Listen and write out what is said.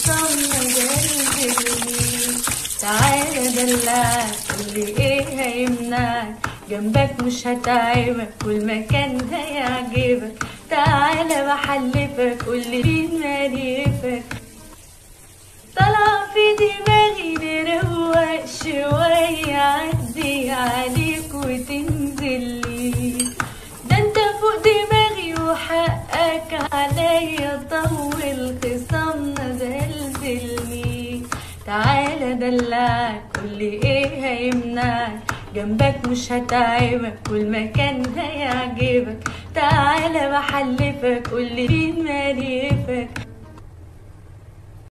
خصامنا زلزلني. تعالى دلعك قولي ايه هيمنعك، جنبك مش هتعبك والمكان هيعجبك. تعالى بحلفك قولي مين مالفك، طلع في دماغي نروق شوية، عدي عليك وتنزلي. ده انت فوق دماغي وحقك عليا، طول خصامنا زلزلني. تعالى دلعك قولي ايه هيمنعك، جنبك مش هتعبك والمكان هيعجبك. تعالى بحلفك قولي مين مالفك.